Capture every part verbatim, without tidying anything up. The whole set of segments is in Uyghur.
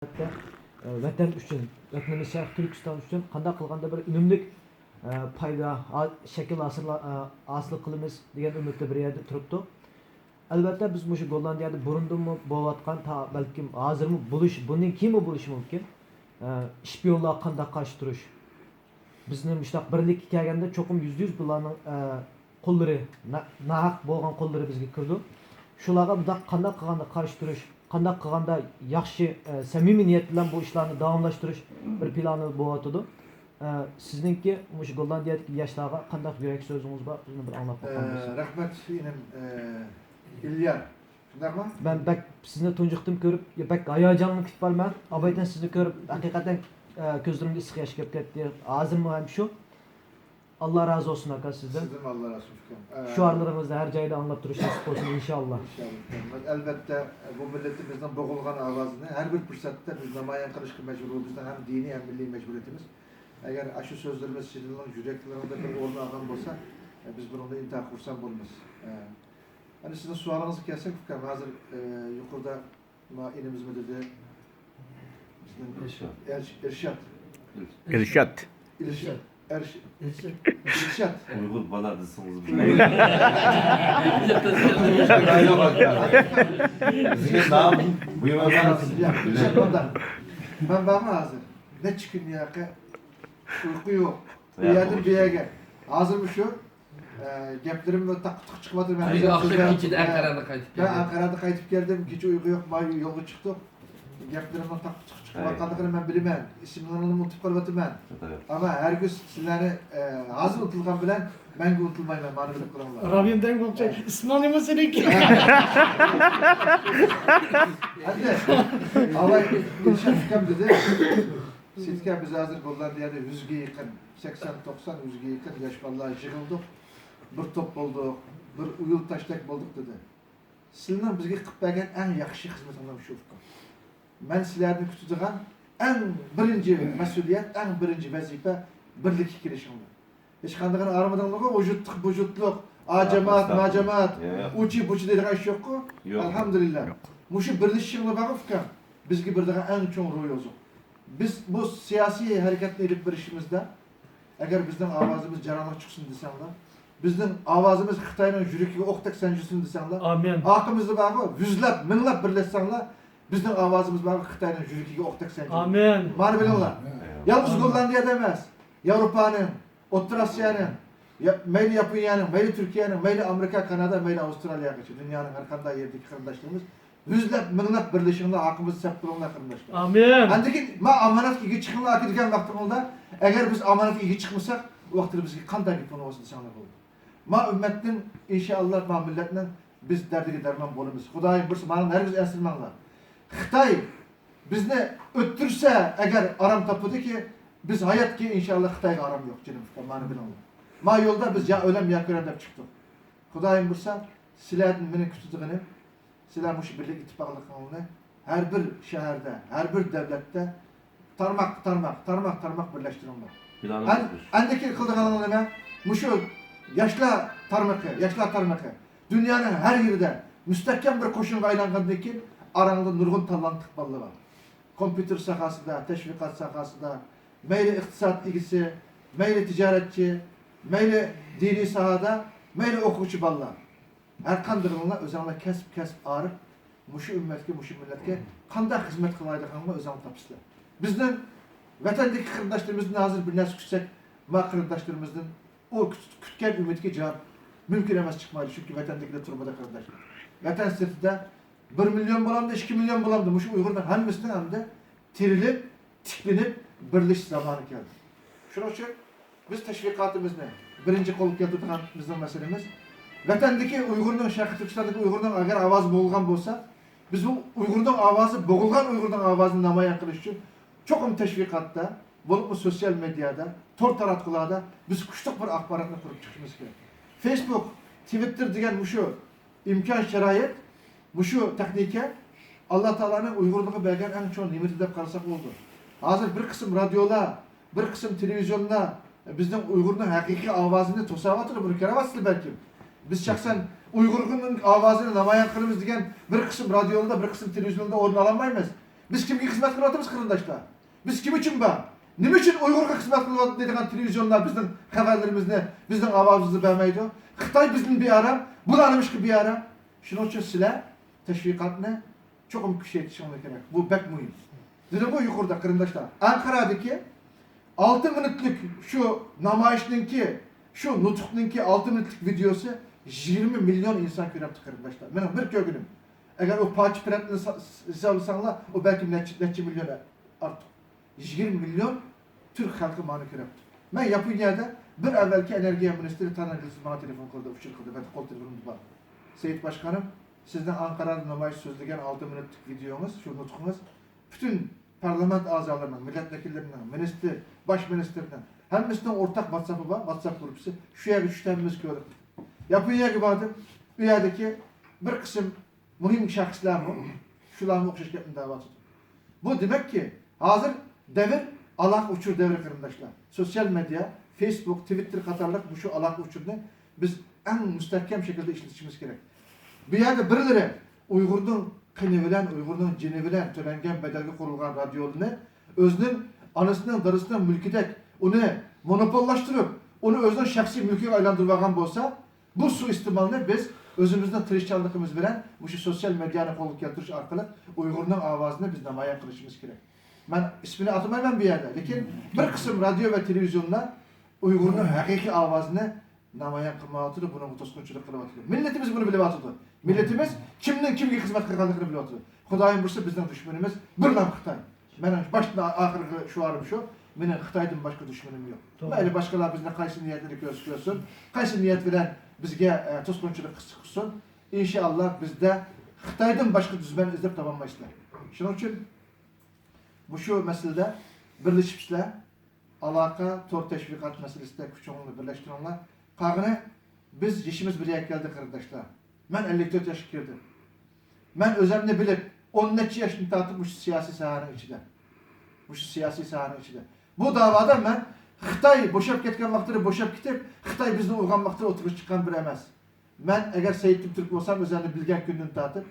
ئەلۋەتتە، ئە، ۋەتەن ئۈچۈن، ۋەتىنىمىز شەرقىي تۈركىستان ئۈچۈن قانداق قىلغاندا بىر ئۈنۈملۈك، ئە، پايدا، ھا-، شەكىل ھاسىل، ئە، ھاسىل قىلىمىز دېگەن ئۈمىدتە بىر يەردە تۇرۇپتۇ. ئەلۋەتتە، بىز مۇشۇ گوللاندىيەدە بۇرۇندىنمۇ بولۇۋاتقان، تا بەلكىم ھازىرمۇ بولۇش، بۇندىن كېيىنمۇ بولۇشى مۇمكىن، ئە، شپىيونلارغا قانداق قارشى تۇرۇش، بىزنى مۇشۇنداق بىرلىككە كەلگەندە چوقۇم يۈزدە يۈز بۇلارنىڭ، ئە، قوللىرى، نا-، ناھەق بولغان قوللىرى بىزگە كىرىدۇ. شۇلارغا مۇنداق قانداق قىلغاندا قارشى تۇرۇش، قانداق قىلغاندا ياخشى، ئە، سەمىمىي نىيەت بىلەن بۇ ئىشلارنى داۋاملاشتۇرۇش بىر پىلانى بولۇۋاتىدۇ. ئە، سىزنىڭكى مۇشۇ گوللاندىيەدىكى ياشلارغا قانداق يۈرەك سۆزىڭىز بار؟ بىزنى بىر ئاڭلاپ باققان ئە، بولساڭ. رەھمەت، ئىنىم، ئە، ئىليار. شۇنداقمۇ؟ مەن بەك سىزنى تۇنجى قېتىم كۆرۈپ، بەك ھاياجانلىنىپ كېتىپ بارمەن. ئابايتەن سىزنى كۆرۈپ، ھەقىقەتەن، ئە، كۆزلىرىمگە ئىسسىق ياش كېلىپ كەتتى. ھازىرمۇ ھەم شۇ. ئاللا رازى بولسۇن، ئاكا، سىزدىن. سىزدىن ئاللا رازى بولسۇن، ئۇكام. ئە، شوئارلىرىڭىزنى ھەر جايدا ئاڭلاپ تۇرۇش نېسىپ بولسۇن، ئىنشاللا. ئىنشاللا. ئەلۋەتتە، بۇ مىللىتىمىزنىڭ بوغۇلغان ئاۋازىنى ھەر بىر پۇرسەتتە بىز نامايان قىلىشقا مەجبۇر. بۇ بىزنىڭ ھەم دىنىي، ھەم مىللىي مەجبۇرىيىتىمىز. ئەگەر ئاشۇ سۆزلىرىمىز سىلەرنىڭ يۈرەكلىرىڭىزدە بىر ئورۇن ئالغان بولسا، ئە، بىز بۇنىڭدىن ئىنتايىن خۇرسەن بولىمىز. ئە، ئەنە سىزنىڭ سوئالىڭىزغا كەلسەك، ئۇكام، ھازىر، ئە، يۇقىرىدا ما ئىنىمىزمۇ دېدى. بىزنىڭ ئىرشات. ئەرش-، ئىرشات. ئىرشات. ئىرشات. ئەرش-، ئىرشات. ئۇيغۇر بالا دېسىڭىز بىزگە نام بۇيرۇڭلار. يا، ئىرشات بولدى. مەن بارمۇ ھازىر؟ نەچچە كۈن ياقى ئۇيقۇ يوق. بۇ يەردىن بۇ يەرگە. ھازىرمۇ شۇ. ئە، گەپلىرىم تاققا تۇق چىقىۋاتىدۇ. مەن تۈنۈگۈن ئاخشام كېچىدە ئەنقەرەدىن قايتىپ كەلدىم. مەن ئەنقەرەدىن قايتىپ كەلدىم، كېچە ئۇيقۇ يوق، ما يولغا چىقتۇق. گەپلىرىمنىڭ تاققا تۇق چىقىۋاتقانلىقىنى مەن بىلىمەن. ئىسىملىرىڭلارنى ئۇنتۇپ قېلىۋاتىمەن. ئەمما ھەرگىز سىلەرنى، ئە، ھازىر ئۇنتۇلغان بىلەن مەڭگۈ ئۇنتۇلمايمەن، مانا بىلىپ قېلىڭلار. رابىيەم دەڭ بولۇپچۇ، ئىسمىڭ نېمە سېنىڭكى؟ ئەمدى ئاۋاي ئىرشات ئۇكام دېدى. سېيىتكە، بىز ھازىر گوللاندىيەدە يۈزگە يېقىن، سەكسەن، توقسان، يۈزگە يېقىن ياش بالىلار يىغىلدۇق. بىر توپ بولدۇق، بىر ئۇيۇل تاشتەك بولدۇق، دېدى. سىلەرنىڭ بىزگە قىلىپ بەرگەن ئەڭ ياخشى خىزمىتىڭلار مۇشۇ ئۇكام. مەن سىلەردىن كۈتىدىغان ئەڭ بىرىنچى مەسئۇلىيەت، ئەڭ بىرىنچى ۋەزىپە بىرلىككە كېلىشىڭلار. ھېچقاندىقىنى ئارىمىدىڭلارغۇ، ئۇ جۇتلۇق، بۇ جۇتلۇق، ئا جامائەت، ما جامائەت، ئۇچى بۇچى دەيدىغان ئىش يوققۇ. يوق. ئەلھەمدۇلىللا. يوق. مۇشۇ بىرلىشىشىڭلار بارغۇ ئۇكام، بىزگە بېرىدىغان ئەڭ چوڭ روھىي ئوزۇق. بىز بۇ سىياسىي ھەرىكەتنى ئېلىپ بېرىشىمىزدا، ئەگەر بىزنىڭ ئاۋازىمىز جاراڭلىق چىقسۇن دېسەڭلار، بىزنىڭ ئاۋازىمىز خىتاينىڭ يۈرىكىگە ئوقتەك سانجىلسۇن دېسەڭلار، ئامىن. ئارقىمىزدا بارغۇ، يۈزلەپ، مىڭلاپ بىرلەشسەڭلار، بىزنىڭ ئاۋازىمىز بارغۇ خىتاينىڭ يۈرىكىگە ئوقتەك سانجىلىدۇ. ئامىن. مانا بىلىڭلار، يالغۇز گوللاندىيەدە ئەمەس، ياۋروپانىڭ، ئوتتۇرا ئاسىيانىڭ، يا-، مەيلى ياپونىيەنىڭ، مەيلى تۈركىيەنىڭ، مەيلى ئامېرىكا، كانادا، مەيلى ئاۋسترالىيەگىچە دۇنيانىڭ ھەر قانداق يېرىدىكى قېرىنداشلىرىمىز يۈزلەپ، مىڭلاپ بىرلىشىڭلار، ئارقىمىزدا سەپ بولۇڭلار، قېرىنداشلار. ئامىن. ئاندىن كېيىن، ما ئامانەتكە ئىگە چىقىڭلار، ئاكا دېگەن ۋاقتىڭىزدا، ئەگەر بىز ئامانەتكە ئىگە چىقمىساق، ئۇ ۋاقىتتا بىزگە قانداق گېپىڭلار بولسا دېسەڭلار بولىدۇ. ما ئۈممەتنىڭ، ئىنشائاللا، ما مىللەتنىڭ بىز دەردىگە دەرمان بولىمىز. خۇدايىم بۇيرۇسا، مانا ھەرگىز ئەنسىرىمەڭلار. خىتاي بىزنى ئۆتتۈرسە ئەگەر ئارام تاپىدۇكى، بىز ھاياتكى ئىنشائاللا خىتايغا ئارام يوق، جېنىم ئۇكام، مانا بىلىڭلار. ما يولدا بىز يا ئۆلەم يا كۆرەم دەپ چىقتۇق. خۇدايىم بۇيرۇسا، سىلەردىن مېنىڭ كۈتىدىغىنىم، سىلەر مۇشۇ بىرلىك ئىتتىپاقلىقىڭلارنى ھەر بىر شەھەردە، ھەر بىر دۆلەتتە تارماق، تارماق، تارماق، تارماق بىرلەشتۈرۈڭلار. ئەن-، ئەندىكى قىلىدىغىنىڭلار نېمە؟ مۇشۇ ياشلار تارمىقى، ياشلار تارمىقى. دۇنيانىڭ ھەر يېرىدە مۇستەھكەم بىر قوشۇنغا ئايلانغاندىن كېيىن، ئاراڭدا نۇرغۇن تالانتلىق بالىلار بار. كومپيۇتېر ساھەسىدە، تەشۋىقات ساھەسىدە، مەيلى ئىقتىساد ئىگىسى، مەيلى تىجارەتچى، مەيلى دىنىي ساھەدە، مەيلى ئوقۇغۇچى بالىلار. ھەر قاندىقىڭلار ئۆزۈڭلار كەسىپ، كەسىپ ئارىپ، مۇشۇ ئۈممەتكە، مۇشۇ مىللەتكە قانداق خىزمەت قىلالايدىغانلىقىڭلار ئۆزۈڭلار تاپىسىلەر. بىزنىڭ ۋەتەندىكى قېرىنداشلىرىمىزدىن ھازىر بىر نەرسە كۈتسەك، ما قېرىنداشلىرىمىزدىن ئۇ كۈت-، كۈتكەن ئۈمىدكە جاۋاب مۇمكىن ئەمەس چىقمايدۇ، چۈنكى ۋەتەندىكىلەر تۈرمىدە قېرىنداشلار. ۋەتەن سىرتىدا بىر مىليون بولامدۇ، ئىككى مىليون بولامدۇ، مۇشۇ ئۇيغۇرنىڭ ھەممىسىنىڭ ئەمدى تىرىلىپ، تىكلىنىپ، بىرلىشىش زامانى كەلدى. شۇنىڭ ئۈچۈن بىز تەشۋىقاتىمىزنى بىرىنچى قولغا كەلتۈرىدىغان بىزنىڭ مەسىلىمىز، ۋەتەندىكى ئۇيغۇرنىڭ، شەرقىي تۈركىستاندىكى ئۇيغۇرنىڭ ئەگەر ئاۋازى بوغۇلغان بولسا، بىز بۇ ئۇيغۇرنىڭ ئاۋازى، بوغۇلغان ئۇيغۇرنىڭ ئاۋازىنى نامايان قىلىش ئۈچۈن چوقۇم تەشۋىقاتتا، بولۇپمۇ سوتسىيال مېدىيادا، تور تاراتقۇلاردا بىز كۈچلۈك بىر ئاخباراتنى قۇرۇپ چىقىشىمىز كېرەك. فېيسبۇك، تىۋىتتېر دېگەن مۇشۇ ئىمكان شارائىت، مۇشۇ تېخنىكا ئاللا تائالانىڭ ئۇيغۇرلارغا بەرگەن ئەڭ چوڭ نېمىتى دەپ قارىساق بولىدۇ. ھازىر بىر قىسىم رادىيولار، بىر قىسىم تېلېۋىزىيونلار بىزنىڭ ئۇيغۇرنىڭ ھەقىقىي ئاۋازىنى توساۋاتىدۇ، بۇنى كۆرۈۋاتىسىلەر بەلكىم. بىز شەخسەن ئۇيغۇرنىڭ ئاۋازىنى نامايان قىلىمىز دېگەن بىر قىسىم رادىيولاردا، بىر قىسىم تېلېۋىزىيوندا ئورۇن ئالالمايمىز. بىز كىمگە خىزمەت قىلىۋاتىمىز، قېرىنداشلار؟ بىز كىم ئۈچۈن بار؟ نېمە ئۈچۈن ئۇيغۇرغا خىزمەت قىلىۋاتىدۇ دەيدىغان تېلېۋىزىيونلار بىزنىڭ خەۋەرلىرىمىزنى، بىزنىڭ ئاۋازىمىزنى بەرمەيدۇ؟ خىتاي بىزدىن بىئارام، بۇلار نېمىشقا بىئارام؟ شۇنىڭ ئۈچۈن سىلەر تەشۋىقاتنى چوقۇم كۈچەيتىشىڭلار كېرەك. بۇ بەك مۇھىم. دېدىمغۇ يۇقىرىدا، قېرىنداشلار، ئەنقەرەدىكى ئالتە مىنۇتلۇق شۇ نامايىشنىڭكى، شۇ نۇتۇقنىڭكى ئالتە مىنۇتلۇق ۋىدېيوسى يىگىرمە مىليون ئىنسان كۆرۈپتۇ، قېرىنداشلار. مېنىڭ بىر كۆرگىنىم. ئەگەر ئۇ پارچە پىرەنتنى سا-، ھېسابلىساڭلار، ئۇ بەلكىم نەچچە، نەچچە مىليون ئارتۇق. يىگىرمە مىليون تۈرك خەلقى مانا كۆرۈپتۇ. مەن ياپونىيەدە بىر ئەۋۋەلكى ئېنېرگىيە مىنىستىرى تانېر گىلسىز ماڭا تېلېفون قىلدى، ئۇچۇر قىلدى، مەن قول تېلېفونۇم بار. سېيىت باشقانىم، سىزنىڭ ئانقارادا نامايىش سۆزلىگەن ئالتە مىنۇتلۇق ۋىدېيوڭىز، شۇ نۇتقىڭىز پۈتۈن پارلامېنت ئەزالىرىنىڭ، مىللەت ۋەكىللىرىنىڭ، مىنىستىر، باش مىنىستىرنىڭ ھەممىسىنىڭ ئورتاق ۋاتساپى بار، ۋاتساپ گۇرۇپپىسى. شۇ يەرگە چۈشتى، ھەممىمىز كۆردۇق. ياپونىيەگە باردىم. ئۇ يەردىكى بىر قىسىم مۇھىم شەخسلەرمۇ شۇلارمۇ ئوخشاش گەپنى دەۋاتىدۇ. بۇ دېمەككى، ھازىر دەۋر ئالاقە ئۇچۇر دەۋرى، قېرىنداشلار. سوتسىيال مېدىيا، فېيسبۇك، تىۋىتتېر قاتارلىق مۇشۇ ئالاقە ئۇچۇرنى بىز ئەڭ مۇستەھكەم شەكىلدە ئىشلىتىشىمىز كېرەك. بۇ يەردە بىرلىرى ئۇيغۇرنىڭ قېنى بىلەن، ئۇيغۇرنىڭ جېنى بىلەن تۆلەنگەن بەدەلگە قۇرۇلغان رادىيونى ئۆزىنىڭ ئانىسىنىڭ، دادىسىنىڭ مۈلكىدەك ئۇنى مونوپوللاشتۇرۇپ، ئۇنى ئۆزىنىڭ شەخسىي مۈلكىگە ئايلاندۇرۇۋالغان بولسا، بۇ سۇيىئىستېمالنى بىز ئۆزىمىزنىڭ تىرىشچانلىقىمىز بىلەن مۇشۇ سوتسىيال مېدىيانى قولغا كەلتۈرۈش ئارقىلىق ئۇيغۇرنىڭ ئاۋازىنى بىز نامايان قىلىشىمىز كېرەك. مەن ئىسمىنى ئاتىمايمەن بۇ يەردە، لېكىن بىر قىسىم رادىيو ۋە تېلېۋىزىيونلار ئۇيغۇرنىڭ ھەقىقىي ئاۋازىنى نامايان قىلمايۋاتىدۇ، بۇنىڭغا توسقۇنچىلىق قىلىۋاتىدۇ. مىللىتىمىز بۇنى بىلىۋاتىدۇ. مىللىتىمىز كىمنىڭ كىمگە خىزمەت قىلغانلىقىنى بىلىۋاتىدۇ. خۇدايىم بۇيرۇسا، بىزنىڭ دۈشمىنىمىز بىرلا خىتاي. مېنىڭ باشتىن ئاخىرقى شوئارىم شۇ، مېنىڭ خىتايدىن باشقا دۈشمىنىم يوق. توغرا. مەيلى، باشقىلار بىزنى قايسى نىيەتلىرى كۆرسە كۆرسۇن، قايسى نىيەت بىلەن بىزگە، ئە، توسقۇنچىلىق قىلسا قىلسۇن، ئىنشائاللا، بىزدە خىتايدىن باشقا دۈشمەن ئىزدەپ تاپالمايسىلەر. شۇنىڭ ئۈچۈن مۇشۇ مەسىلىدە بىرلىشىپسىلەر. ئالاقە، تور تەشۋىقات مەسىلىسىدە كۈچىڭلارنى بىرلەشتۈرۈڭلار. قالغىنى، بىز يېشىمىز بىر يەرگە كەلدى، قېرىنداشلار. مەن ئەللىك تۆت ياشقا كىردىم. مەن ئۆزۈمنى بىلىپ، ئون نەچچە ياشتىن تارتىپ مۇشۇ سىياسىي ساھەنىڭ ئىچىدە. مۇشۇ سىياسىي ساھەنىڭ ئىچىدە. بۇ داۋادا مەن خىتاي بوشاپ كەتكەن ۋاقتىدا بوشاپ كېتىپ، خىتاي بىزنى ئۇرغان ۋاقتىدا ئوتتۇرىغا چىققان بىرى ئەمەس. مەن ئەگەر سەئىدتىن تۈرك بولسام، ئۆزۈمنى بىلگەن كۈندىن تارتىپ،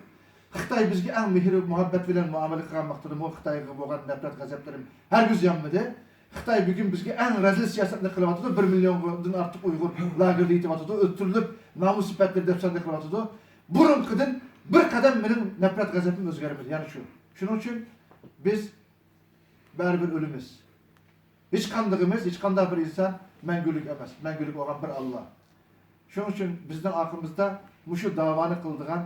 خىتاي بىزگە ئەڭ مېھىر-مۇھەببەت بىلەن مۇئامىلە قىلغان ۋاقتىدىمۇ خىتايغا بولغان نەپرەت، غەزەپلىرىم ھەرگىز يانمىدى. خىتاي بۈگۈن بىزگە ئەڭ رەزىل سىياسەتنى قىلىۋاتىدۇ، بىر مىليوندىن ئارتۇق ئۇيغۇر لاگېردا يېتىۋاتىدۇ، ئۆلتۈرۈلۈپ، نامۇس سۈپەتلىرى دەپسەندە قىلىۋاتىدۇ. بۇرۇنقىدىن بىر قەدەم مېنىڭ نەپرەت، غەزەپىم ئۆزگەرمىدى، يەنە شۇ. شۇنىڭ ئۈچۈن بىز بەرىبىر ئۆلىمىز. ھېچقاندىقىمىز، ھېچقانداق بىر ئىنسان مەڭگۈلۈك ئەمەس. مەڭگۈلۈك بولغان بىر ئاللا. شۇنىڭ ئۈچۈن بىزنىڭ ئارقىمىزدا مۇشۇ داۋانى قىلىدىغان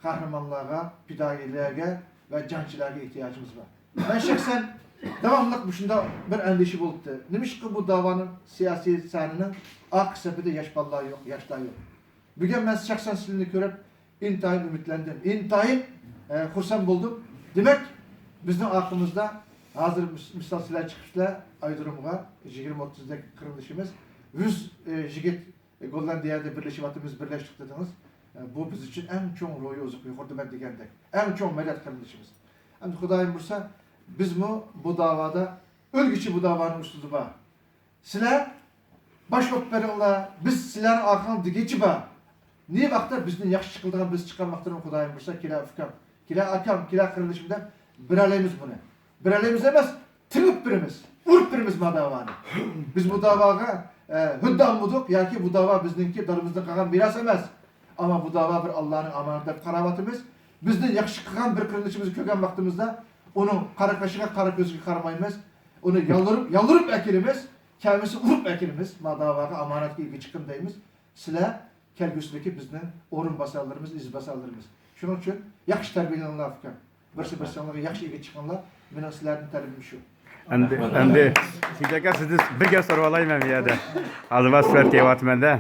قەھرىمانلارغا، پىدائىيلەرگە ۋە جەڭچىلەرگە ئېھتىياجىمىز بار. مەن شەخسەن داۋاملىق مۇشۇنداق بىر ئەندىشە بولۇپتۇ. نېمىشقا بۇ داۋانىڭ سىياسىي سەھنىنىڭ ئارقا سېپىدە ياش بالىلار يوق، ياشلار يوق؟ بۈگۈن مەن شەخسەن سىلىنى كۆرۈپ، ئىنتايىن ئۈمىدلەندىم، ئىنتايىن، ئە، خۇرسەن بولدۇم. دېمەك، بىزنىڭ ئارقىمىزدا ھازىر مىس-، مىسال سىلەر چىقىپسىلەر ئايرودرومغا، يىگىرمە ئوتتۇزدەك قېرىندىشىمىز، يۈز، ئە، يىگىت، ئە، گوللاندىيەدە بىرلىشىۋاتىمىز، بىرلەشتۇق دېدىڭىز. ئە، بۇ بىز ئۈچۈن ئەڭ چوڭ روھىي ئوزۇق، يۇقىرىدا مەن دېگەندەك، ئەڭ چوڭ مەدەت قېرىندىشىمىز. ئەمدى خۇدايىم بۇيرۇسا، بىزمۇ بۇ داۋادا ئۆلگۈچە بۇ داۋانىڭ ئۈستىدە بار. سىلەر باش بولۇپ بېرىڭلار، بىز سىلەرنىڭ ئارقىڭدا دېگۈچە بار. نى ۋاقىتتا بىزدىن ياخشى چىقىدىغان، بىز چىققان ۋاقتىدا خۇدايىم بۇيرۇسا، كېلە ئۇكام، كېلە ئاكام، كېلە قېرىندىشىم دەپ بېرەلەيمىز بۇنى. بېرەلەيمىز ئەمەس، تېڭىپ بېرىمىز، ئۇرۇپ بېرىمىز ما داۋانى. بىز بۇ داۋاغا، ئە، ھۆددە ئالمىدۇق ياكى بۇ داۋا بىزنىڭكى دادىمىزدىن قالغان مىراس ئەمەس. ئەمما بۇ داۋا بىر ئاللانىڭ ئامانىتى دەپ قاراۋاتىمىز. بىزدىن ياخشى قىلغان بىر قېرىندىشىمىزنى كۆرگەن ۋاقتىمىزدا ئۇنىڭ قارا قېشىغا، قارا كۆزىگە قارىمايمىز. ئۇنى يالۋۇرۇپ، يالۋۇرۇپ ئەكىرىمىز، كەلمىسە ئۇرۇپ ئەكىرىمىز. ما داۋاغا، ئامانەتكە ئىگە چىققىن دەيمىز. سىلەر كەلگۈسىدىكى بىزنىڭ ئورۇنباسارلىرىمىز، ئىزباسارلىرىمىز. شۇنىڭ ئۈچۈن ياخشى تەربىيەلىنىڭلار، ئۇكام. بىرسى بىرسىڭلارغا ياخشى ئىگە چىقىڭلار. مېنىڭ سىلەردىن تەلىپىم شۇ. ئەمدى، ئەمدى، سېيىت ئاكا، سىزدىن بىر گەپ سورىۋالاي مەن بۇ يەردە. ھازىر بار سۈرەتكە ئېلىۋاتىمەن-دە.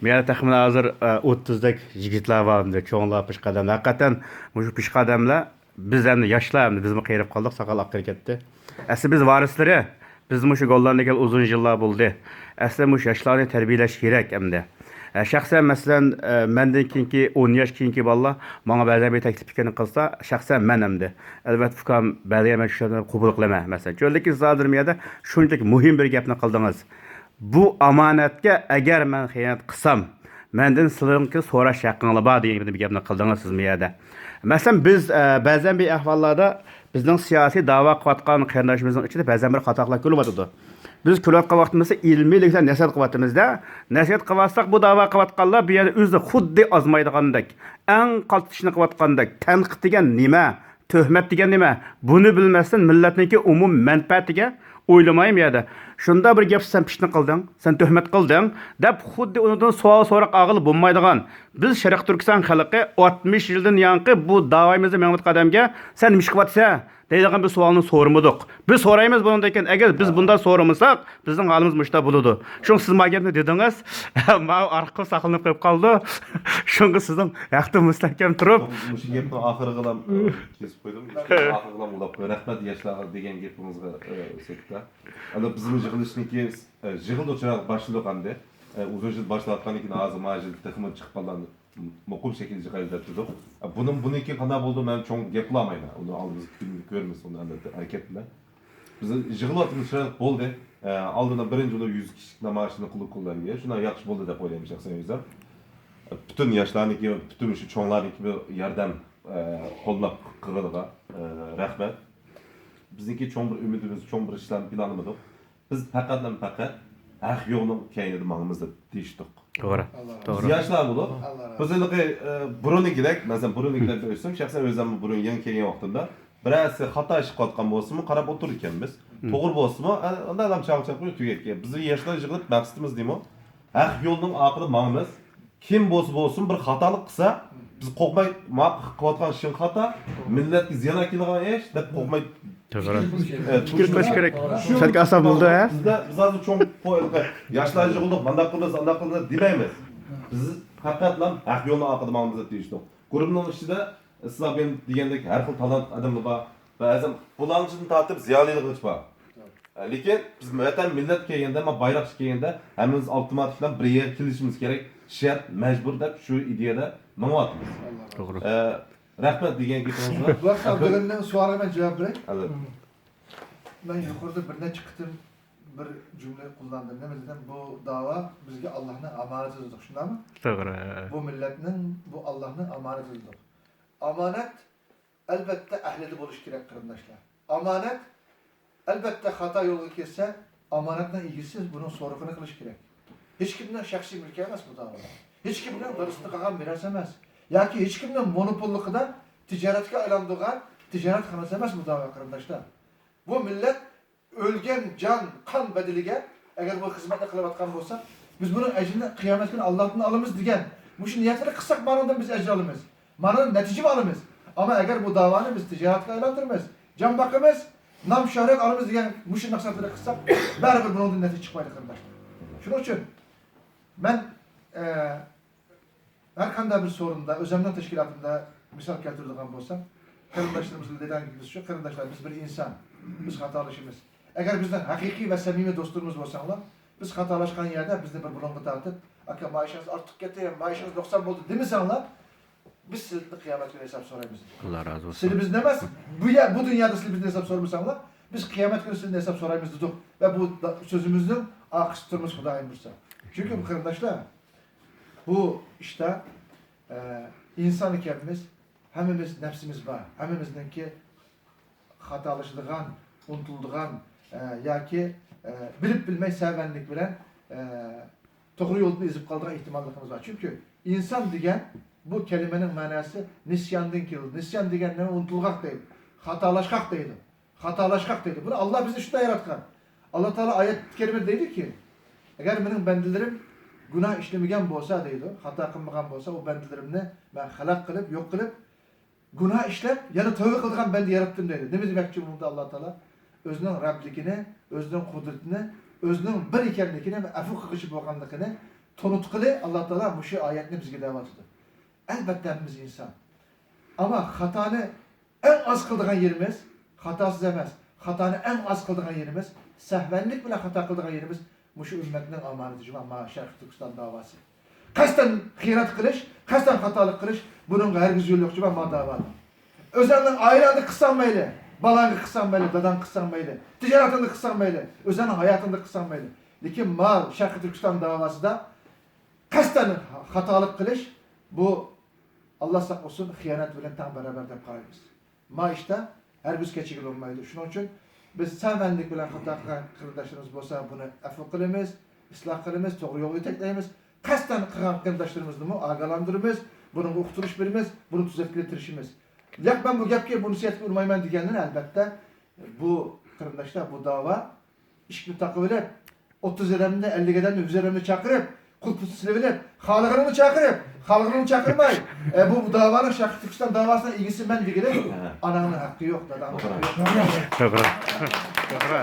بۇ يەردە تەخمىنەن ھازىر، ئە، ئوتتۇزدەك يىگىتلەر بار، ئەمدى چوڭلار، پېشقەدەم. ھەقىقەتەن مۇشۇ پېشقەدەملەر، بىز ئەمدى ياشلار، ئەمدى بىزمۇ قېرىپ قالدۇق، ساقال ئاقىرىپ كەتتى. ئەسلى بىز ۋارىسلىرى، بىز مۇشۇ گوللاندىيەگە كېلىپ ئۇزۇن يىللار بولدى. ئەسلى مۇشۇ ياشلارنى تەربىيەلەش كېرەك ئەمدى. ئە، شەخسەن مەسىلەن، ئە، مەندىن كېيىنكى، ئون ياش كېيىنكى بالىلار ماڭا بەزەن بىر تەكلىپ ئىكەننى قىلسا، شەخسەن مەن ئەمدى. ئەلۋەتتە، ئۇكام، بەزى يەر مەن چۈشەنمەي قوبۇل قىلىمەن. مەسىلەن، چۆلدىكى سادىر مىيەدە شۇنچىلىك مۇھىم بىر گەپنى قىلدىڭىز. بۇ ئامانەتكە ئەگەر مەن خىيانەت قىلسام، مەندىن سىلىڭكى سوراش ھەققىڭلار بار دېگەن بىر گەپنى قىلدىڭىز سىز مۇ يەردە. مەسىلەن، بىز، ئە، بەزەن بىر ئەھۋاللاردا بىزنىڭ سىياسىي داۋا قىلىۋاتقان قېرىنداشىمىزنىڭ ئىچىدە بەزەن بىر خاتالىقلار كۆرۈلۈۋاتىدۇ. بىز كۆرۈۋاتقان ۋاقتىمىزدا ئىلمىيلىكتە نەسىھەت قىلىۋاتىمىزدا، نەسىھەت قىلىۋاتساق، بۇ داۋا قىلىۋاتقانلار بۇ يەردە ئۆزىنى خۇددى ئازمايدىغاندەك، ئەڭ قالتىس ئىشنى قىلىۋاتقاندەك، تەنقىد دېگەن نېمە؟ تۆھمەت دېگەن نېمە؟ بۇنى بىلمەستىن مىللەتنىڭكى ئومۇمىي مەنپەئەتىگە ئويلىمايمۇ يەردە. شۇنداق بىر گەپ، سەن پىتنە قىلدىڭ، سەن تۆھمەت قىلدىڭ، دەپ خۇددى ئۇنىڭدىن سوئال سوراق ئالغىلى بولمايدىغان. بىز شەرقىي تۈركىستان خەلقى ئاتمىش يىلدىن ياقى بۇ داۋايىمىزدا مېڭىۋاتقان ئادەمگە سەن نېمە ئىش قىلىۋاتىسەن دەيدىغان بىر سوئالنى سورىمىدۇق. بىز سورايمىز بۇنىڭدىن كېيىن. ئەگەر بىز بۇنداق سورىمىساق، بىزنىڭ ھالىمىز مۇشۇنداق بولىدۇ. شۇڭا سىز ما گەپنى دېدىڭىز، ماۋۇ ئارقىغا ساقلىنىپ قېلىپ قالىدۇ. شۇڭا سىزنىڭ ھەقتە مۇستەھكەم تۇرۇپ، مۇشۇ گەپنىڭ ئاخىرىغىلا، ئە، كېسىپ قويدۇم. ئاخىرىغىلا ئۇلاپ قويۇپ، رەھمەت ياشلارغا دېگەن گېپىڭىزگە، ئە، سەكتە. ئەنە بىزنىڭ يىغىلىشنىڭكى، ئە، يىغىلدى، چىرايلىق باشلىدۇق ئەمدى. ئە، ئۇزۇن يىل باشلاۋاتقاندىن كېيىن ھازىر ما يىل تېخىمۇ چىققانلارنى مۇقىم شەكىلدە چىقايلى دەپ تۇردۇق. ئە، بۇنىڭ، بۇنىڭ كېيىن قانداق بولىدۇ، مەن چوڭ گەپ قىلالمايمەن. ئۇنى ئالدىمىزدىكى كۈننى كۆرىمىز، ئۇنى ئەلۋەتتە ئەركەتمەن. بىز يىغىلىۋاتىمىز، چىرايلىق بولدى. ئە، ئالدىدا بىرىنچى بولۇپ يۈز كىشىلىك نامايىشنى قىلىپ قىلدى. شۇنداق ياخشى بولدى دەپ ئويلايمەن شەخسەن ئۆزۈم. ئە، پۈتۈن ياشلارنىڭكى، پۈتۈن شۇ چوڭلارنىڭكى بىر ياردەم، ئە، قوللاپ قىلغىنىغا، ئە، رەھمەت. بىزنىڭكى چوڭ بىر ئۈمىدىمىز، چوڭ بىر ئىشلارنى پىلانلىمىدۇق. بىز پەقەتلا پەقەت ھەق يولنىڭ كەينىدە ماڭىمىز دەپ دېيىشتۇق. توغرا. توغرا. بىز ياشلار بولۇپ، بىز ھېلىقى، ئە، بۇرۇنقىدەك، مەسىلەن، بۇرۇنقىدەك دەپ ئۆتسەم، شەخسەن ئۆزۈممۇ بۇرۇن يېڭى كەلگەن ۋاقتىمدا بىرەرسى خاتا ئىش قىلىۋاتقان بولسىمۇ قاراپ ئولتۇرىدىكەنمىز. توغرا بولسىمۇ، ئە، ئانداق ئادەم چاقىرىپ تۈگەتكەن. بىز ياشلار يىغىلىپ مەقسىتىمىز نېمە؟ ھەق يولنىڭ ئارقىدا ماڭىمىز. كىم بولسا بولسۇن، بىر خاتالىق قىلسا، بىز قورقماي، ما قىلىۋاتقان ئىشىڭ خاتا، مىللەتكە زىيان ئەكېلىدىغان ئىش دەپ قورقماي، ئە، پىكىر قىلىش كېرەك. شەرقىي ئاساس بولىدۇ، ھە؟ بىزدە، بىز ھازىر چوڭ ياشلار يىغىلدۇق، مانداق قىلىمىز، ئانداق قىلىمىز دېمەيمىز. بىز پەقەتلا ھەق يولنىڭ ئارقىدا ماڭىمىز دەپ دېيىشتۇق. گۇرۇپپىنىڭ ئىچىدە سىز دېگەندەك ھەر خىل تالانت ئادەملەر بار. بەزى بۇلاڭچىدىن تارتىپ زىيالىيلىقىغىچە بار. لېكىن بىز ۋەتەن مىللەت كەلگەندە، ما بايراقچى كەلگەندە ھەممىمىز ئاپتوماتىك بىلەن بىر يەرگە كېلىشىمىز كېرەك، شەرت، مەجبۇر دەپ شۇ ئىدىيەدە مېڭىۋاتىمىز. توغرا. ئە، رەھمەت دېگەن گېپىڭىزغا. بۇ ھەقتە ئابدۇغېنىنىڭ سوئالىغا مەن جاۋاب بېرەي. ئەلۋەتتە. مەن يۇقىرىدا بىر نەچچە قېتىم بىر جۈملە قوللاندىم. نېمە دېدىم؟ بۇ داۋا بىزگە ئاللاھنىڭ ئامانىتى دېدۇق، شۇنداقمۇ؟ توغرا. بۇ مىللەتنىڭ، بۇ ئاللاھنىڭ ئامانىتى دېدۇق. ئامانەت ئەلۋەتتە ئەھلىدە بولۇشى كېرەك، قېرىنداشلار. ئامانەت، ئەلۋەتتە، خاتا يولغا كەتسە، ئامانەتنىڭ ئىگىسى بۇنىڭ سورىقىنى قىلىشى كېرەك. ھېچكىمنىڭ شەخسىي مۈلكى ئەمەس بۇ داۋا. ھېچكىمنىڭ دادىسىدىن قالغان مىراس ئەمەس. ياكى ھېچكىمنىڭ مونوپوللۇقىدا تىجارەتكە ئايلاندۇرغان تىجارەتخانىسى ئەمەس بۇ داۋا، قېرىنداشلار. بۇ مىللەت ئۆلگەن جان، قان بەدىلىگە، ئەگەر بۇ خىزمەتنى قىلىۋاتقان بولسا، بىز بۇنىڭ ئەجرىنى قىيامەت كۈنى ئاللاھتىن ئالىمىز دېگەن مۇشۇ نىيەتنى قىلساق، مانىڭدىن بىز ئەجىر ئالىمىز. مانىڭدىن نەتىجە ئالىمىز. ئەمما ئەگەر بۇ داۋانى بىز تىجارەتكە ئايلاندۇرىمىز، جان باقىمىز، نام شۆھرەت ئالىمىز دېگەن مۇشۇ مەقسەتلەردە قىلساق، بەرىبىر بۇنىڭدىن نەتىجە چىقمايدۇ، قېرىنداشلار. شۇنىڭ ئۈچۈن مەن، ئە، ھەر قانداق بىر سورۇندا، ئۆزۈمنىڭ تەشكىلاتىمدا مىسال كەلتۈرىدىغان بولسام، قېرىنداشلىرىمىزغا دېگەن گېپىمىز شۇ، قېرىنداشلار، بىز بىر ئىنسان، بىز خاتالىشىمىز. ئەگەر بىزنىڭ ھەقىقىي ۋە سەمىمىي دوستلىرىمىز بولساڭلار، بىز خاتالاشقان يەردە بىزنى بىر بۇلۇڭغا تارتىپ، «ئاكا، ما ئىشىڭىز ئارتۇق كەتتى، ما ئىشىڭىز نۇقسان بولدى» دېمىسەڭلار، بىز سىلەردىن قىيامەت كۈنى ھېساب سورايمىز. ئاللا رازى بولسۇن. سىلى بىزدىن ئەمەس، بۇ يە-، بۇ دۇنيادا سىلى بىزدىن ھېساب سورىمىساڭلار، بىز قىيامەت كۈنى سىلىدىن ھېساب سورايمىز دېدۇق. ۋە بۇ دا-، سۆزىمىزنىڭ ئارقىسىدا تۇرىمىز، خۇدايىم بۇيرۇسا. چۈنكى، قېرىنداشلار، بۇ ئىشتا، ئە، ئىنسان ئىكەنمىز، ھەممىمىز نەپسىمىز بار، ھەممىمىزنىڭكى خاتالىشىدىغان، ئۇنتۇلىدىغان، ئە، ياكى، ئە، بىلىپ بىلمەي سەۋەنلىك بىلەن، ئە، توغرا يولدىن ئېزىپ قالىدىغان ئېھتىماللىقىمىز بار. چۈنكى ئىنسان دېگەن بۇ كەلىمىنىڭ مەناسى نىسياندىن كېلىدۇ. نىسيان دېگەن نېمە؟ ئۇنتۇلغاق دەيدۇ. خاتالاشقاق دەيدۇ. خاتالاشقاق دەيدۇ. بۇنى ئاللا بىزنى شۇنداق ياراتقان. ئاللا تائالا ئايەت كەرىمىدە دەيدۇكى، «ئەگەر مېنىڭ بەندىلىرىم گۇناھ ئىشلىمىگەن بولسا» دەيدۇ، «خاتا قىلمىغان بولسا، ئۇ بەندىلىرىمنى مەن خەلق قىلىپ، يوق قىلىپ، گۇناھ ئىشلەپ، يەنە تەۋبە قىلىدىغان بەندە ياراتتىم» دەيدۇ. نېمە دېمەكچى بۇنىڭدا ئاللا تائالا؟ ئۆزىنىڭ رەبلىكىنى، ئۆزىنىڭ قۇدرىتىنى، ئۆزىنىڭ بىر ئىكەنلىكىنى ۋە ئەپۇ قىلغۇچى بولغانلىقىنى تونۇتقىلى ئاللا تائالا مۇشۇ ئايەتنى بىزگە دەۋاتىدۇ. ئەلۋەتتە، ھەممىمىز ئىنسان. ئەمما خاتانى ئەڭ ئاز قىلىدىغان يېرىمىز، خاتاسىز ئەمەس، خاتانى ئەڭ ئاز قىلىدىغان يېرىمىز، سەھۋەنلىك بىلەن خاتا قىلىدىغان يېرىمىز مۇشۇ ئۈممەتنىڭ ئامانىتى جۇما، ما شەرقىي تۈركىستان داۋاسى. قەستەن خىيانەت قىلىش، قەستەن خاتالىق قىلىش، بۇنىڭغا ھەرگىز يول يوق جۇما، ما داۋادا. ئۆزۈڭنىڭ ئائىلەڭدە قىلساڭ مەيلى، بالاڭغا قىلساڭ مەيلى، داداڭغا قىلساڭ مەيلى، تىجارىتىڭدە قىلساڭ مەيلى، ئۆزۈڭنىڭ ھاياتىڭدا قىلساڭ مەيلى. لېكىن ما شەرقىي تۈركىستان داۋاسىدا قەستەن خاتالىق قىلىش، بۇ، ئاللا ساقلىسۇن، خىيانەت بىلەن تەڭ باراۋەر دەپ قارايمىز. ما ئىشتا ھەرگىز كەچۈرگىلى بولمايدۇ. شۇنىڭ ئۈچۈن بىز سەۋەنلىك بىلەن خاتا قىلغان قېرىنداشلىرىمىز بولسا، بۇنى ئەپۇ قىلىمىز، ئىسلاھ قىلىمىز، توغرا يولغا يېتەكلەيمىز. قەستەن قىلغان قېرىنداشلىرىمىزنىمۇ ئاگاھلاندۇرىمىز، بۇنىڭغا ئۇقتۇرۇش بېرىمىز، بۇنى تۈزەتكىلى تىرىشىمىز. ياق، مەن بۇ گەپكە، بۇ نەسىھەتكە ئۇنىمايمەن دېگەندىن، ئەلۋەتتە، بۇ قېرىنداشلار بۇ داۋا ئىشىكنى تاقىۋېلىپ، ئوتتۇز ئادەمنى، ئەللىك ئادەمنى، يۈز ئادەمنى چاقىرىپ، قۇلپىسىنى سېلىۋېلىپ، خالىغىنىڭنى چاقىرىپ، خالىغىنىڭنى چاقىرماي، ئە، بۇ، بۇ داۋانىڭ، شەرقىي تۈركىستان داۋاسىنىڭ ئىگىسى مەن دېگىلى، ھە، ئاناڭنىڭ ھەققى يوق، داداڭنىڭ ھەققى يوق. توغرا. توغرا.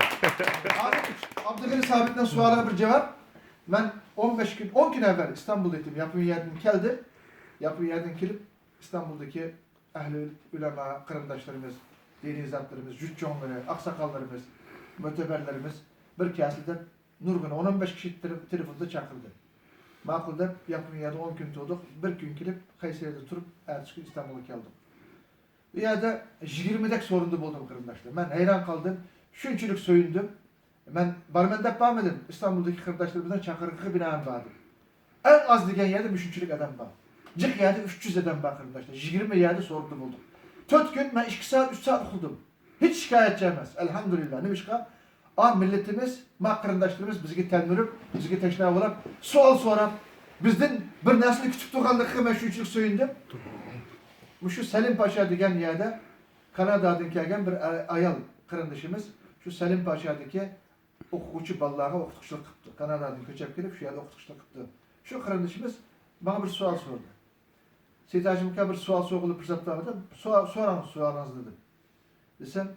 ھازىر ئابدۇغېنى سابىتنىڭ سوئالىغا بىر جاۋاب. مەن ئون بەش كۈن، ئون كۈن ئەۋۋەل ئىستانبۇلدا ئىدىم، ياپونىيەدىن كەلدىم. ياپونىيەدىن كېلىپ، ئىستانبۇلدىكى ئەھلى ئۆلەما قېرىنداشلىرىمىز، دىنىي زاتلىرىمىز، جۇت چوڭلىرى، ئاقساقاللىرىمىز، مۆتىبەرلىرىمىز بىر كەلسە دەپ، نۇرغۇن ئون، ئون بەش كىشى تېلېف-، تېلېفوندا چاقىردى. ماقۇل دەپ، ياپونىيەدە ئون كۈن تۇردۇق. بىر كۈن كېلىپ، قەيسەرىدە تۇرۇپ، ئەتىسى كۈنى ئىستانبۇلغا كەلدۇق. ئۇ يەردە يىگىرمىدەك سورۇندا بولدۇم، قېرىنداشلار. مەن ھەيران قالدىم. شۇنچىلىك سۆيۈندۈم. مەن بارىمەن دەپ بارمىدىم. ئىستانبۇلدىكى قېرىنداشلىرىمىزنىڭ چاقىرىقىغا بىنائەن باردىم. ئەڭ ئاز دېگەن يەردە مۇشۇنچىلىك ئادەم بار. جىق يەردە ئۈچ يۈز ئادەم بار، قېرىنداشلار. يىگىرمە يەردە سورۇندا بولدۇق. تۆت كۈن مەن ئىككى سائەت، ئۈچ سائەت ئۇخلىدىم. ھېچ شىكايەتچى ئەمەس، ئەلھەمدۇلىللا. نېمىشقا؟ ئا، مىللىتىمىز، ما قېرىنداشلىرىمىز بىزگە تەلمۈرۈپ، بىزگە تەشنا بولاپ، سوئال سوراپ، بىزدىن بىر نەرسىنى كۈتۈپ تۇرغانلىقىغا مەن شۇنچىلىك سۆيۈندۈم. مۇشۇ سەلىم پاشا دېگەن يەردە، كانادادىن كەلگەن بىر ئا-، ئايال قېرىندىشىمىز شۇ سەلىم پاشادىكى ئوقۇغۇچى بالىلارغا ئوقۇتقۇچىلىق قىپتۇ. كانادادىن كۆچۈپ كېلىپ، شۇ يەردە ئوقۇتقۇچىلىق قىپتۇ. شۇ قېرىندىشىمىز ماڭا بىر سوئال سورىدى. سېيىت ھاشىم ئاكا، بىر سوئال سورىغىلى پۇرسەت تاپىدۇ. سوئال، سوراڭ سوئالىڭىزنى، دېدىم. دېسەم،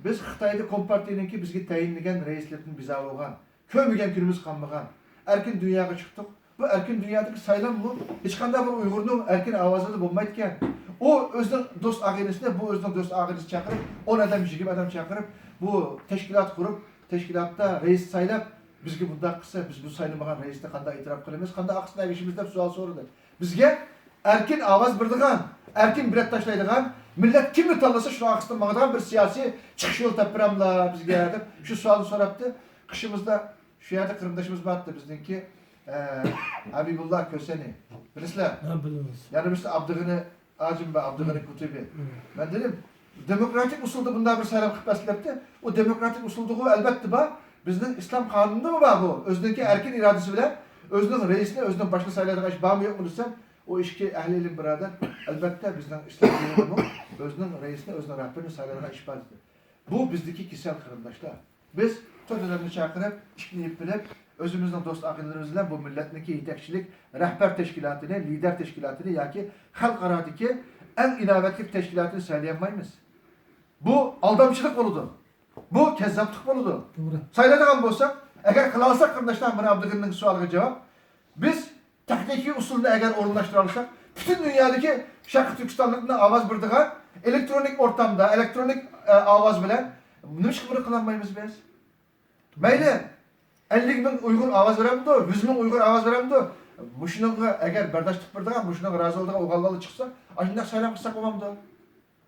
بىز خىتايدا كومپارتىيىنىڭكى بىزگە تەيىنلىگەن رەئىسلىرىدىن بىزار بولغان، كۆرمىگەن كۈنىمىز قالمىغان ئەركىن دۇنياغا چىقتۇق. بۇ ئەركىن دۇنيادىكى سايلاممۇ ھېچقانداق بىر ئۇيغۇرنىڭ ئەركىن ئاۋازىدا بولمايدىكەن. ئۇ ئۆزىنىڭ دوست ئاغىنىسىنى، بۇ ئۆزىنىڭ دوست ئاغىنىسىنى چاقىرىپ، ئون ئادەم، يىگىرمە ئادەم چاقىرىپ، بۇ تەشكىلات قۇرۇپ، تەشكىلاتتا رەئىس سايلاپ، بىزگە بۇنداق قىلسا، بىز بۇ سايلىمىغان رەئىستە قانداق ئېتىراپ قىلىمىز، قانداق ئارقىسىدىن ئەگىشىمىز دەپ سوئال سورىدى. بىزگە ئەركىن ئاۋاز بېرىدىغان، ئەركىن بېلەت تاشلايدىغان، مىللەت كىمنى تاللىسا، شۇنىڭ ئارقىسىدىن ماڭىدىغان بىر سىياسىي چىقىش يولى تېپىپ بېرەملا بىزگە، دەپ شۇ سوئالنى سوراپتۇ. قېشىمىزدا شۇ يەردە قېرىندىشىمىز بار ئىدى، بىزنىڭكى، ئە، ھەبىبۇللا كۆسەنى. بىلىسىلەر؟ ھە، بىلىمىز. يەنە بىرسى ئابدۇغېنى ئاجىم بار، ئابدۇغېنى كۇتۇبى. مەن دېدىم، دېموكراتىك ئۇسۇلدا بۇنداق بىر سايلام قىلىپ بەرسىلەپتۇ. ئۇ دېموكراتىك ئۇسۇلدىغۇ، ئەلۋەتتە، بار. بىزنىڭ ئىسلام قانۇنىدىمۇ بار بۇ. ئۆزىنىڭكى ئەركىن ئىرادىسى بىلەن ئۆزىنىڭ رەئىسىنى، ئۆزىنىڭ باشقا سايلايدىغان ئىش بارمۇ يوقمۇ دېسەم، ئۇ ئىككى ئەھلى ئىلىم بۇرادەر، ئەلۋەتتە، بىزنىڭ ئىسلام دىنىدىمۇ ئۆزىنىڭ رەئىسىنى، ئۆزىنىڭ رەھبىرىنى سايلايدىغان ئىش بار، دېدى. بۇ بىزدىكى كېسەل، قېرىنداشلار. بىز تۆت ئادەمنى چاقىرىپ، ئىشىكنى يېپىپ، ئۆزىمىزنىڭ دوست ئاغىنىلىرىمىز بىلەن بۇ مىللەتنىڭكى يېتەكچىلىك، رەھبەر تەشكىلاتىنى، لىدەر تەشكىلاتىنى ياكى خەلقئارادىكى ئەڭ ئىناۋەتلىك تەشكىلاتنى سايلىيالمايمىز. بۇ ئالدامچىلىق بولىدۇ. بۇ كەززاپلىق بولىدۇ. توغرا. سايلايدىغان بولساق، ئەگەر قىلالىساق، قېرىنداشلار، مانا ئابدۇغېنىنىڭ سوئالىغا جاۋاب، بىز تېخنىكىي ئۇسۇلنى ئەگەر ئورۇنلاشتۇرالىساق، پۈتۈن دۇنيادىكى شەرقىي تۈركىستانلىقنى ئاۋاز بېرىدىغان ئېلېكترونىك ئورتامدا، ئېلېكترونىك، ئە، ئاۋاز بىلەن نېمىشقا بۇنى قىلالمايمىز بىز؟ مەيلى، ئەللىك مىڭ ئۇيغۇر ئاۋاز بېرەمدۇ، يۈز مىڭ ئۇيغۇر ئاۋاز بېرەمدۇ؟ مۇشۇنىڭغا ئەگەر بەرداشلىق بېرىدىغان، مۇشۇنىڭغا رازى بولىدىغان ئوغۇللار چىقسا، ئاشۇنداق سايلام قىلساق بولمامدۇ؟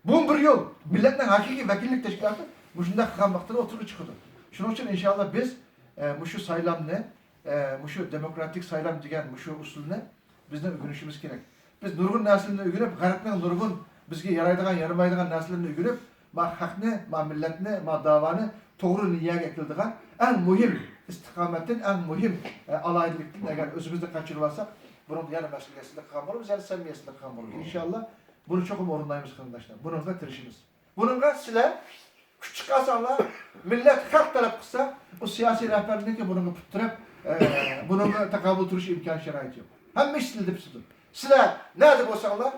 بۇمۇ بىر يول. مىللەتنىڭ ھەقىقىي ۋەكىللىك تەشكىلاتى مۇشۇنداق قىلغان ۋاقتىدا ئوتتۇرىغا چىقىدۇ. شۇنىڭ ئۈچۈن ئىنشاللا بىز، ئە، مۇشۇ سايلامنى، ئە، مۇشۇ دېموكراتىك سايلام دېگەن مۇشۇ ئۇسۇلنى بىزنىڭ ئۆگىنىشىمىز كېرەك. بىز نۇرغۇن نەرسىلەرنى ئۆگىنىپ، غەربنىڭ نۇرغۇن بىزگە يارايدىغان، يارىمايدىغان نەرسىلىرىنى ئۆگىنىپ، ما خەقنى، ما مىللەتنى، ما داۋانى توغرا لىنىيەگە ئەكېلىدىغان ئەڭ مۇھىم ئىستىقامەتتىن، ئەڭ مۇھىم، ئە، ئالاھىدىلىكتىن ئەگەر ئۆزىمىزنى قاچۇرۇۋالساق، بۇنىڭدا يەنە مەسئۇلىيەتسىزلىك قىلغان بولىمىز، يەنە سەمىمىيەتسىزلىك قىلغان بولىمىز. ئىنشاللا، بۇنى چوقۇم ئورۇندايمىز، قېرىنداشلار. بۇنىڭغا تىرىشىمىز. بۇنىڭغا سىلەر كۈچ چىقارساڭلار، مىللەت، خەلق تەلەپ قىلسا، ئۇ سىياسىي رەھبەرلىكنىڭكى بۇنىڭغا پۇت تىرەپ، ئە، بۇنىڭغا تاقابىل تۇرۇش ئىمكان شارائىتى يوق. ھەممە ئىش سىلىدە پۈتىدۇ. سىلەر نەدە بولساڭلار،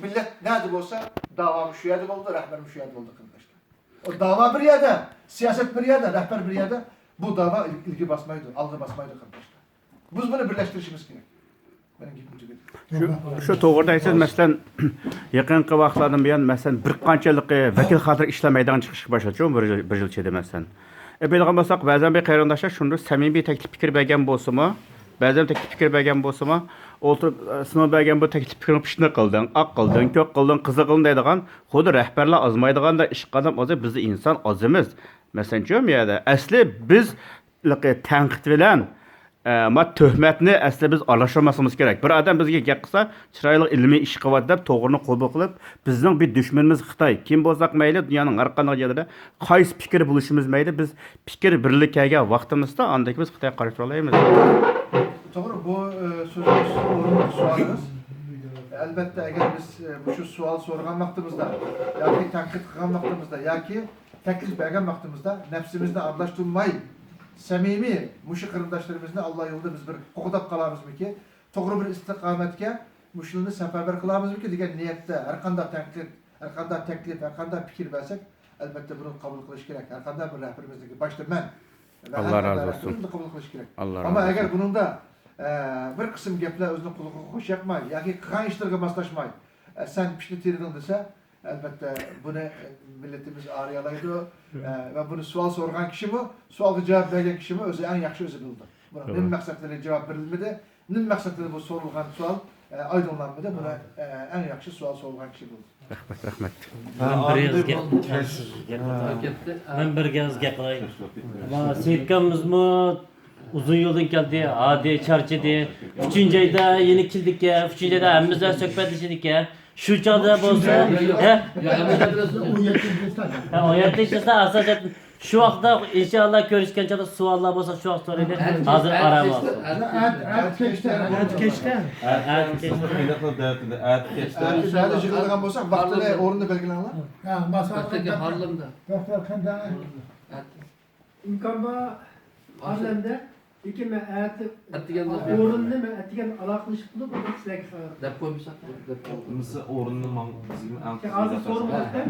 مىللەت نەدە بولسا، داۋامۇ شۇ يەردە بولىدۇ، رەھبەرمۇ شۇ يەردە بولىدۇ، قېرىنداشلار. ئۇ داۋا بىر يەردە، سىياسەت بىر يەردە، رەھبەر بىر يەردە، بۇ داۋا ئىل-، ئىلگىرى باسمايدۇ، ئالغا باسمايدۇ، قېرىنداشلار. بىز بۇنى بىرلەشتۈرۈشىمىز كېرەك. مېنىڭ گېپىم تۈگىدى. شۇ، شۇ توغرىدا ئېيتسىز، مەسىلەن، يېقىنقى ۋاقىتلاردىن بۇيان، مەسىلەن، بىر قانچىلىقى ۋەكىل خاتىرە ئىشلەنمەيدىغان چىقىشقا باشلىدى، شۇ بىر يىل، بىر يىل ئىچىدە، مەسىلەن. ئېلىپ ئېيتقان بولساق، بەزەن بىر قېرىنداشلار شۇنداق سەمىمىي تەكلىپ پىكىر بەرگەن بولسىمۇ، بەزەن تەكلىپ پىكىر بەرگەن بولسىمۇ، ئولتۇرۇپ، ئە، سىناپ بەرگەن بۇ تەكلىپ پىكىرنى پىشنى قىلدىڭ، ئاق قىلدىڭ، كۆك قىلدىڭ، قىزىل قىلدىڭ دەيدىغان، خۇددى رەھبەرلەر ئازمايدىغاندەك، ئىشقا ئادەم ئازاي، بىزدە ئىنسان ئاز ئەمەس. مەسىلەن، شۇ يەردە ئەسلى بىز تەنقىد بىلەن، ئە، ما تۆھمەتنى ئەسلى بىز ئارىلاشتۇرماسلىقىمىز كېرەك. بىر ئادەم بىزگە گەپ قىلسا، چىرايلىق ئىلمىي ئىش قىلىۋاتىدۇ دەپ توغرىنى قوبۇل قىلىپ، بىزنىڭ بىر دۈشمىنىمىز خىتاي. كىم بولساق مەيلى، دۇنيانىڭ ھەر قانداق يېرىدە قايسى پىكىر بولۇشىمىز مەيلى، بىز پىكىر بىرلىككە كەلگەن ۋاقتىمىزدا ئاندىن كېيىن بىز خىتايغا قارشى تۇرالايمىز. توغرا، بۇ، ئە، سۆزىڭىز ئورۇنلۇق سوئالىڭىز. ئەلۋەتتە، ئەگەر بىز، ئە، مۇشۇ سوئال سورىغان ۋاقتىمىزدا ياكى تەنقىد قىلغان ۋاقتىمىزدا ياكى تەكلىپ بەرگەن ۋاقتىمىزدا نەپسىمىزنى ئارىلاشتۇرماي، سەمىمىي مۇشۇ قېرىنداشلىرىمىزنى ئاللا يولىدا بىز بىر قوغداپ قالارمىزمىكى، توغرا بىر ئىستىقامەتكە مۇشۇلارنى سەپەرۋەر قىلارمىزمىكى دېگەن نىيەتتە ھەر قانداق تەنقىد، ھەر قانداق تەكلىپ، ھەر قانداق پىكىر بەرسەك، ئەلۋەتتە بۇنى قوبۇل قىلىش كېرەك. ھەر قانداق بىر رەھبىرىمىزنىڭكى باشتا مەن ۋە ھەر قانداق رەھبىرىمىز بۇنى قوبۇل قىلىش كېرەك. ئەمما ئەگەر بۇنىڭدا، ئە، بىر قىسىم گەپلەر ئۆزىنىڭ قۇلىقىغا خۇش ياقماي ياكى قىلغان ئىشلىرىغا ماسلاشماي، ئە، سەن پىتنە تېرىدىڭ دېسە، ئەلۋەتتە، بۇنى مىللىتىمىز ئارىيالايدۇ. ئە، ۋە بۇنى سوئال سورىغان كىشىمۇ، سوئالغا جاۋاب بەرگەن كىشىمۇ ئۆزى ئەڭ ياخشى ئۆزى بىلىدۇ. بۇنىڭ نېمە مەقسەتلىرى جاۋاب بېرىلمىدى، نېمە مەقسەتلىرى بۇ سورىلغان سوئال، ئە، ئايدىڭلانمىدى. بۇنى، ئە، ئەڭ ياخشى سوئال سورىغان كىشى بىلىدۇ. رەھمەت، رەھمەت. مەن بىر ئېغىز گەپ، مەن بىر ئېغىز گەپ قىلاي. ما، سېيىت ئاكامىزمۇ ئۇزۇن يولدىن كەلدى، ھادى، چارچىدى. ئۈچىنچى ئايدا يەنە كېلىدىكەن، ئۈچىنچى ئايدا ھەممىمىز بىلەن سۆھبەتلىشىدىكەن. شۇ چاغدا بولسا، ھە؟ ھە، ئون يەتتىنچى چىستا ئاساسەن. شۇ ۋاقىتتا ئىنشاللا كۆرۈشكەن چاغدا سوئاللار بولسا شۇ ۋاقىت سورايلى. ھازىر ئارام ئالسۇن. ئەتە كەچتە. ئەتە كەچتە. ئەتە كەچتە. ئەتە كەچتە. ئەتە يىغىلىدىغان بولساق ۋاقتىنى، ئورنىنى بەلگىلەڭلار. ھە، ماسا. دوختۇر قانداق؟ ئىمكان بار، ھارلەمدە. لېكىن مەن ئەتە ئورۇننى مەن ئەتىگەن ئالاقىلىشىپ تۇرۇپ سىلەرگە خەۋەر دەپ قويمىساق، دەپ قويمىسا ئورۇننى ماڭ-، بىزگىمۇ ئەڭ تېز ھازىر سورۇپ بەرسەم.